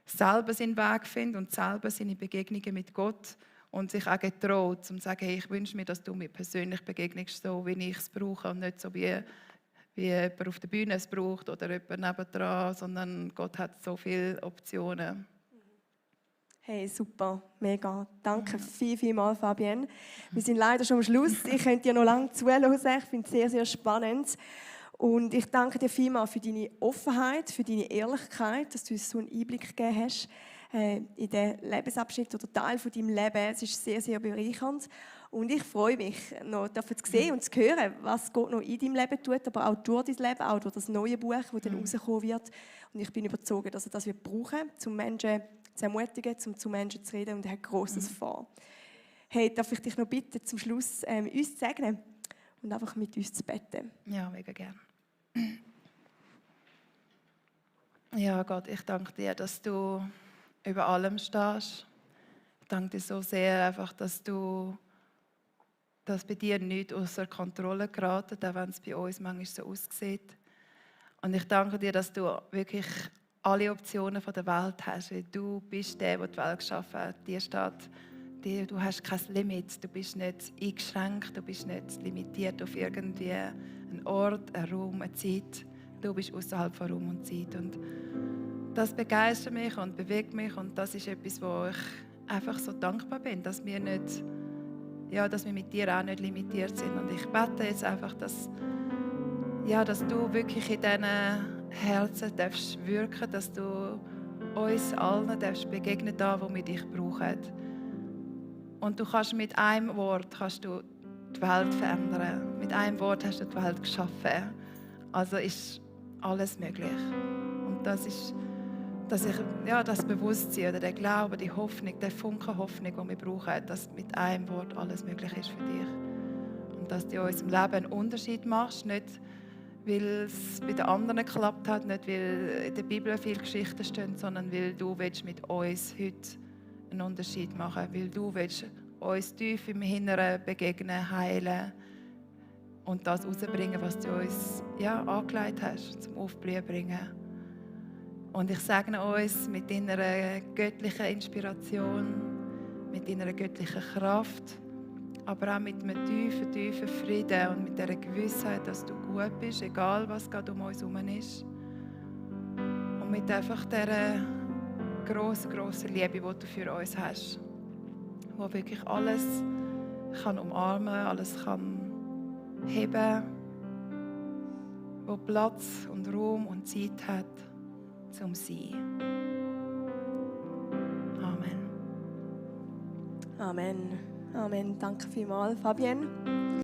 S3: selber seinen Weg findet und selber seine Begegnungen mit Gott und sich auch getraut, um zu sagen, hey, ich wünsche mir, dass du mir persönlich begegnest, so wie ich es brauche und nicht so wie jemand auf der Bühne es braucht oder jemand nebendran, sondern Gott hat so viele Optionen.
S2: Hey, super, mega. Danke vielmals, Fabienne. Wir sind leider schon am Schluss. Ich könnte dir noch lange zuhören. Ich finde es sehr, sehr spannend. Und ich danke dir vielmals für deine Offenheit, für deine Ehrlichkeit, dass du uns so einen Einblick gegeben hast in den Lebensabschnitt oder Teil von deinem Leben. Es ist sehr, sehr bereichernd. Und ich freue mich, noch zu sehen und zu hören, was Gott noch in deinem Leben tut, aber auch durch dein Leben, auch durch das neue Buch, das dann rauskommen wird. Und ich bin überzeugt, dass er das brauchen wird, um Menschen zu ermutigen, um zu Menschen zu reden. Und er hat Grosses vor. Hey, darf ich dich noch bitten, zum Schluss uns zu segnen und einfach mit uns zu beten?
S3: Ja, mega gerne. Ja, Gott, ich danke dir, dass du über allem stehst. Ich danke dir so sehr, einfach, dass bei dir nichts außer Kontrolle geraten, auch wenn es bei uns manchmal so aussieht. Und ich danke dir, dass du wirklich alle Optionen der Welt hast. Weil du bist der die Welt geschaffen hat. Dir steht, du hast kein Limit. Du bist nicht eingeschränkt, du bist nicht limitiert auf irgendwie einen Ort, einen Raum, eine Zeit. Du bist außerhalb von Raum und Zeit. Und das begeistert mich und bewegt mich. Und das ist etwas, wo ich einfach so dankbar bin, dass wir mit dir auch nicht limitiert sind. Und ich bete jetzt einfach, dass du wirklich in diesen Herzen darfst wirken, dass du uns allen darfst begegnen, da wo wir dich brauchen. Und du kannst mit einem Wort die Welt verändern. Mit einem Wort hast du die Welt geschaffen. Also ist alles möglich. Und das ist das Bewusstsein oder der Glaube, die Hoffnung, der Funken Hoffnung, den wir brauchen, dass mit einem Wort alles möglich ist für dich. Und dass du in unserem Leben einen Unterschied machst, nicht weil es bei den anderen geklappt hat, nicht weil in der Bibel viele Geschichten stehen, sondern weil du mit uns heute einen Unterschied machen willst, weil du uns tief im Inneren begegnen, heilen und das herausbringen, was du uns angelegt hast, zum Aufblühen bringen. Und ich segne uns mit deiner göttlichen Inspiration, mit deiner göttlichen Kraft, aber auch mit einem tiefen, tiefen Frieden und mit der Gewissheit, dass du gut bist, egal was gerade um uns herum ist. Und mit einfach dieser grosse Liebe, die du für uns hast. Wo wirklich alles kann umarmen, alles kann heben, wo Platz und Raum und Zeit hat, zum Sein. Amen.
S2: Amen. Amen. Danke vielmals, Fabienne.